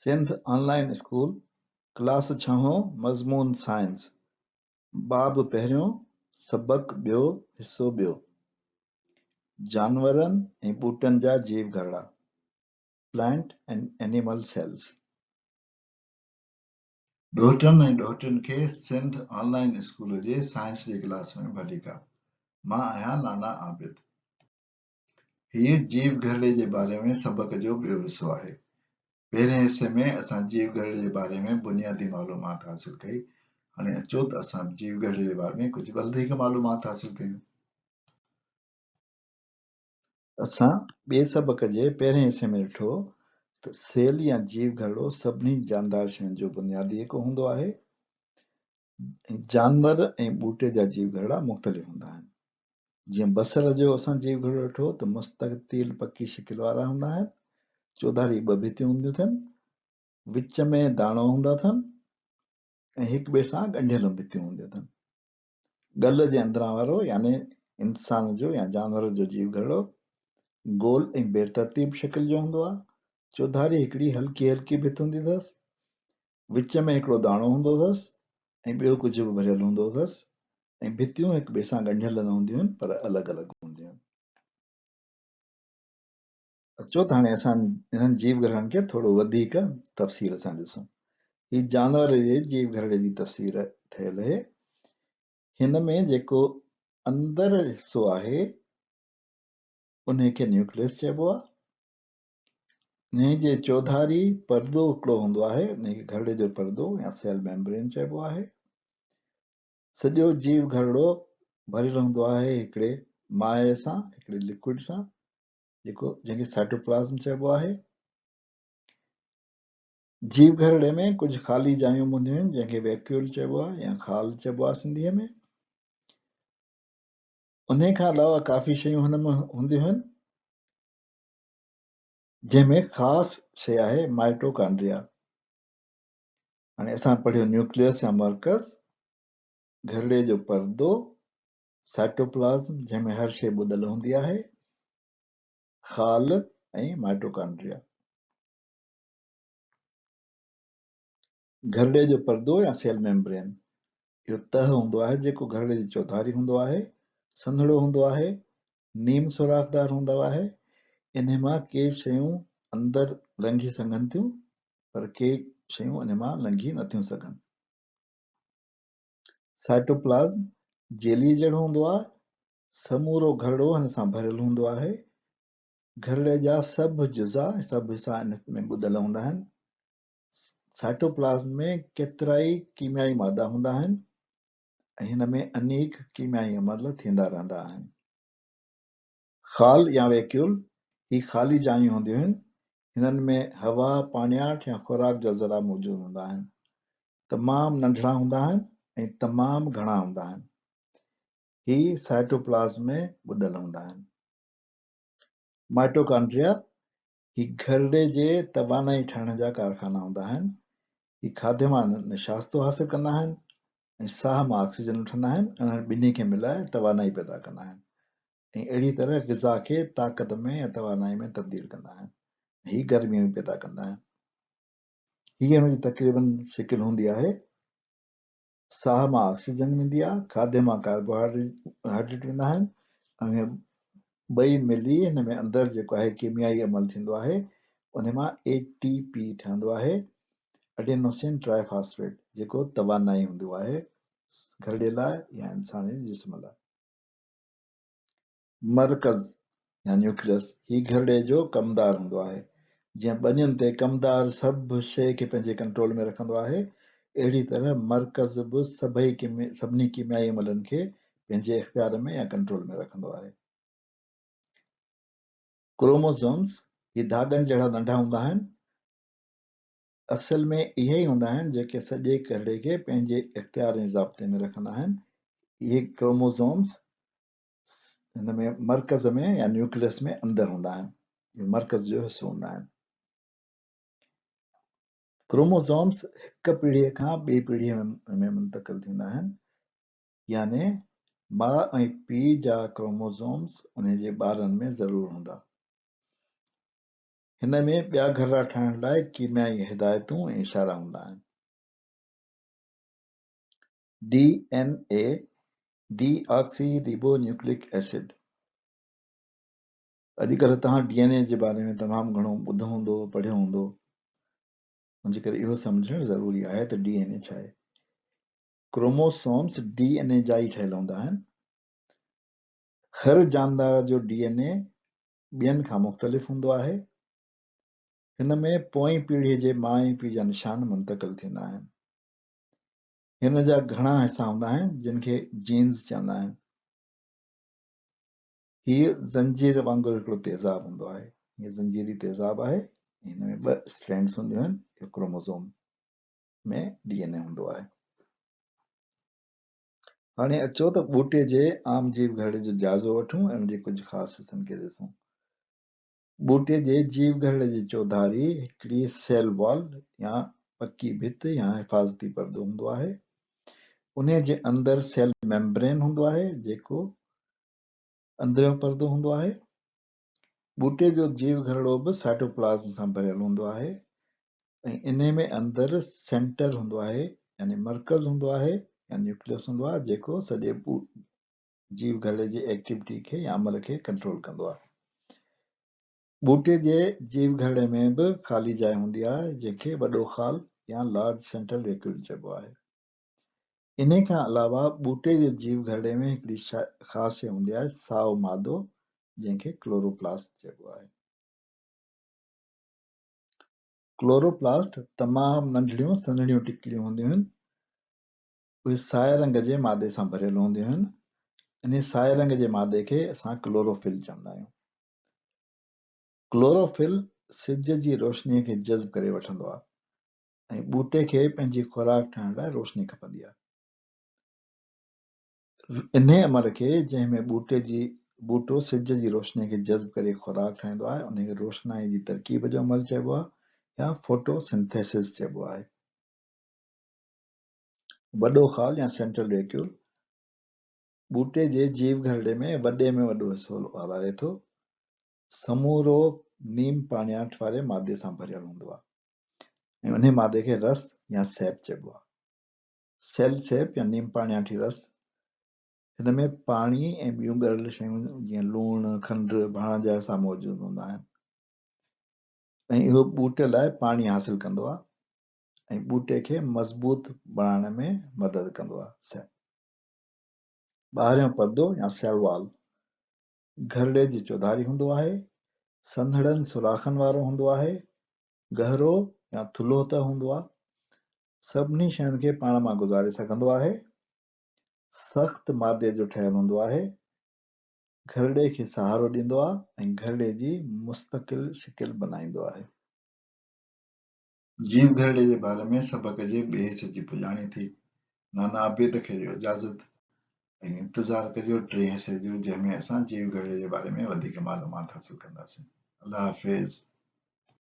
سنڌ آن line school, class ڇهون، مضمون science, باب پهريون، سبق ٻيو، حصو ٻيو. جانورن ۽ ٻوٽن جا جيو گهرڙا، Plant and Animal Cells. ڏوهٽن ۽ ڏوهٽين کي سنڌ آن لائين اسڪول جي سائنس جي ڪلاس ۾ ڀليڪار. مان آهيان نانا عابد. هيء جيو گهرڙي جي باري ۾ سبق جو ٻيو حصو آهي. پهرين حصي ۾ اسان جيو گهرڙي جي باري ۾ بنيادي معلومات حاصل ڪئي. هاڻي اچو ته اسان جيو گهرڙي جي باري ۾ ڪجهه وڌيڪ معلومات حاصل ڪيون. اسان ٻئي سبق جي پهرين حصي ۾ ڏٺو ته سيل يا جيو گهرڙو سڀني جاندار شين جو بنيادي ايڪو هوندو آهي ۽ جانور ۽ ٻوٽي جا جيو گهرڙا مختلف هوندا آهن. جيئن بصر جو اسان جيو گهرڙو ڏٺو ته مستطيل پڪي شڪل وارا هوندا آهن، چوڌاري ٻه ڀتيون هونديون اٿن، وچ ۾ داڻو هوندا اٿن ۽ هڪ ٻئي سان ڳنڍيل ڀتيون هونديون اٿن. ڳل جي اندران وارو يعني انسان جو يا جانور جو جيو گهرڙو گول ۽ بي ترتيب شڪل جو هوندو آهي، چوڌاري هڪڙي هلڪي هلڪي ڀت هوندي اٿس، وچ ۾ هڪڙو داڻو هوندو اٿس ۽ ٻيو ڪجهه به ڀريل هوندو اٿس ۽ ڀتيون هڪ ٻئي سان ڳنڍيل نه هونديون آهن پر الڳ الڳ هونديون آهن. اچو ته هاڻي اسان انهن جيو گهرڙن کي ٿورو وڌيڪ تفصيل سان ڏسون. هي جانور جي جيو گهرڙي جي تصوير ٺهيل اهي. هن ۾ جيڪو اندر حصو آهي انهي کي نيوڪليس چئبو آهي. انهي جي چوڌاري پردو هڪڙو هوندو آهي، انهي کي گهرڙي جو پردو يا سيل ميمبرين چئبو آهي. سڄو جيو گهرڙو ڀريل هوندو آهي هڪڙي مائع سان، هڪڙي لڪوئڊ سان، جيڪو جنهن کي سائٽوپلازم چئبو آهي. جيو گهرڙي ۾ ڪجهه خالي جايون به هونديون آهن، جنهن کي ويڪيول چئبو آهي يا خال چئبو آهي سنڌيء ۾. انهي کان علاوه ڪافي شيون هن ۾ هونديون آهن. جنهن ۾ خاص شيء آهي مائٽوڪانڊريا. هاڻي اسان پڙهيو نيوڪليس يا مرڪز، گهرڙي جو پردو، سائٽوپلازم جنهن ۾ هر شيء ٻڌل هوندي آهي، خال ۽ مائٽوڪانڊريا. گهرڙي جو پردو يا سيل ميمبرين، اهو تهه هوندو آهي جيڪو گهرڙي جي چوڌاري هوندو آهي، سنهڙو هوندو آهي، نيم سوراخدار هوندو آهي، انهي مان ڪي شيون اندر لنگهي سگهن ٿيون پر ڪي شيون انهي مان لنگهي نٿيون سگهن. سائٽوپلازم جيليء جهڙو هوندو آهي، سمورو گهرڙو هن سان ڀريل هوندو آهي، گهرڙي جا سڀ جزا ۽ سڀ حصا ان ۾ ٻڌل هوندا آهن. سائٽوپلازم ۾ ڪيترائي ڪيميائي مادا هوندا آهن ۽ هن ۾ انيڪ ڪيميائي عمل ٿيندا رهندا آهن. خال يا ويڪيول، هي خالي جايون هونديون آهن، هنن ۾ هوا، پاڻياٺ يا خوراڪ جا ذرا موجود هوندا آهن. تمام ننڍڙا هوندا آهن ۽ تمام گهڻا هوندا آهن. هي سائٽوپلازم ۾ ٻڏل هوندا آهن. مائٽوڪانڊريا، هي گهرڙي جي توانائي ٺاهڻ جا ڪارخانا هوندا آهن. هي کاڌي مان نشاستو حاصل ڪندا آهن ۽ ساهه مان آڪسيجن وٺندا آهن ۽ انهن ٻنهي کي ملائي توانائي پيدا ڪندا آهن ۽ اهڙي طرح غذا کي طاقت ۾ يا توانائي ۾ تبديل ڪندا آهن ۽ هي گرمي به پيدا ڪندا آهن. هي هن جي تقريبن شڪل هوندي آهي. ساهه مان آڪسيجن ويندي آهي، کاڌي مان ڪاربوهائيڊريٽ ويندا آهن ۽ اهي ٻئي ملي هن ۾ اندر جيڪو آهي ڪيميائي عمل ٿيندو آهي ان مان اي ٽي پي ٺهندو آهي اڊينوسين ٽرائي فاسفيٽ جيڪو توانائي هوندو آهي گهرڙي لاء يا انساني جسم لاء. مرڪز يا نيوڪليس، هي گهرڙي جو ڪمدار هوندو آهي. جيئن ٻنين تي ڪمدار سڀ شيء کي پنهنجي ڪنٽرول ۾ رکندو آهي، اهڙي طرح مرڪز به سڀئي سڀني ڪيميائي عملن کي پنهنجي اختيار ۾ يا ڪنٽرول ۾ رکندو آهي. ڪروموزومز، هي ڌاڳن جهڙا ننڍا هوندا آهن. اصل ۾ اهي ئي هوندا آهن جيڪي سڄي گهرڙي کي پنهنجي اختيار ۽ ضابطي ۾ رکندا آهن. اهي ڪروموزومز هن ۾ مرڪز ۾ يا نيوڪليس ۾ اندر هوندا آهن، اهي مرڪز جو حصو هوندا آهن. ڪروموزومز هڪ پيڙهيء کان ٻي پيڙهيء ۾ منتقل ٿيندا آهن، يعني ماء ۽ پيء جا ڪروموزومز انهي جي ٻارن ۾ ضرور هوندا. هن ۾ ٻيا گهرڙا ٺاهڻ لاء ڪيميائي هدايتون ۽ اشارا هوندا آهن. D N A, deoxyribonucleic acid, اڄڪلهه توهان ڊي اين اي جي باري ۾ تمام گهڻو ٻڌو هوندو، پڙهيو هوندو، ان جي ڪري اهو سمجهڻ ضروري آهي ته ڊي اين اي ڇا آهي. ڪروموسومز ڊي اين اي جا ئي ٺهيل هوندا آهن. هر جاندار جو ڊي اين اي ٻين کان مختلف هوندو آهي. هن ۾ پوئين پيڙهيء جي ماء ۽ پيء جا نشان منتقل ٿيندا آهن. هن جا گهڻا حصا هوندا آهن، جن کي جينز چوندا آهن. هيء زنجير وانگر هڪڙو تيزاب هوندو آهي. هيء زنجيري تيزاب آهي ۽ هن ۾ ٻه اسٽرينڊز هونديون آهن. اهو ڪروموزوم ۾ ڊي اين اي هوندو آهي. هاڻي اچو ته ٻوٽي جي عام جيو گهرڙي جو جائزو وٺون ۽ ان جي ڪجهه خاص حصن کي ڏسون. ٻوٽي جي جيو گهرڙي جي چوڌاري هڪڙي سيل وال يا پڪي ڀت يا حفاظتي پردو هوندو آهي. انهيء جي اندر سيل ميمبرين هوندو آهي، جيڪو اندريون پردو هوندو آهي. ٻوٽي جو جيو گهرڙو به سائٽوپلازم سان ڀريل هوندو آهي ۽ انهي ۾ اندر سينٽر هوندو آهي يعني مرڪز هوندو آهي يا نيوڪليس هوندو آهي جيڪو سڄي جيو گهرڙي جي ايڪٽيوٽي کي يا عمل کي ڪنٽرول ڪندو آهي. ٻوٽي جي جيو گهرڙي ۾ به خالي جاء هوندي آهي جنهن کي وڏو خال يا لارج سينٽرل ويڪيول چئبو آهي. انهي کان علاوه ٻوٽي جي جيو گهرڙي ۾ هڪڙي خاص شيء هوندي آهي سائو مادو جنهن کي ڪلوروپلاسٽ چئبو آهي. ڪلوروپلاسٽ تمام ننڍڙيون سنهڙيون ٽڪليون هونديون آهن. اهي سائي رنگ جي مادي سان ڀريل هونديون آهن. انهي سائي رنگ جي مادي کي اسان ڪلوروفل چوندا آهيون. ڪلوروفل سج جي روشنيء کي جذب ڪري وٺندو آهي. ۽ ٻوٽي کي پنهنجي خوراڪ ٺاهڻ لاء روشني کپندي آهي. انهيء عمل کي جنهن ۾ ٻوٽي جي ٻوٽو سج جي روشنيء کي جذب ڪري خوراڪ ٺاهيندو آهي، انهيء کي روشنائيء جي ترڪيب جو عمل چئبو آهي يا فوٽو سنٿيسز چئبو آهي. وڏو خال يا سينٽرل ويڪيول ٻوٽي جي جيو گهرڙي ۾ وڏي ۾ وڏو حصو والاري ٿو. سمورو نيم پاڻياٺ واري مادي سان ڀريل هوندو آهي. ۽ انهي مادي کي رس يا سيپ چئبو آهي. سيل سيپ يا نيم پاڻياٺي رس، هن ۾ پاڻي ۽ ٻيون ڳريل شيون جيئن لوڻ، کنڊ، ڀاڻ جا حصا موجود هوندا آهن ۽ اهو ٻوٽي لاء پاڻي حاصل ڪندو آهي ۽ ٻوٽي کي مضبوط بڻائڻ ۾ مدد ڪندو آهي. سيپ ٻاهريون پردو يا سيل وال گهرڙي جي چوڌاري هوندو آهي، سنهڙن سوراخن وارو هوندو آهي، گهرو يا ٿلهو ته هوندو آهي، سڀني شين کي پاڻ مان گذاري سگهندو آهي، سخت مادي جو ٺهيل هوندو آهي، گهرڙي کي سهارو ڏيندو آهي ۽ گهرڙي جي مستقل شڪل بنائيندو آهي. جيو گهرڙي جي باري ۾ سبق جي ٻئي حصي جي پڄاڻي ٿي. نانا عبيد کي ڏيو اجازت ۽ انتظار ڪجو ٽئين حصي جو جنهن ۾ اسان جيو گهرڙي جي باري ۾ وڌيڪ معلومات حاصل ڪنداسين. الله حافظ.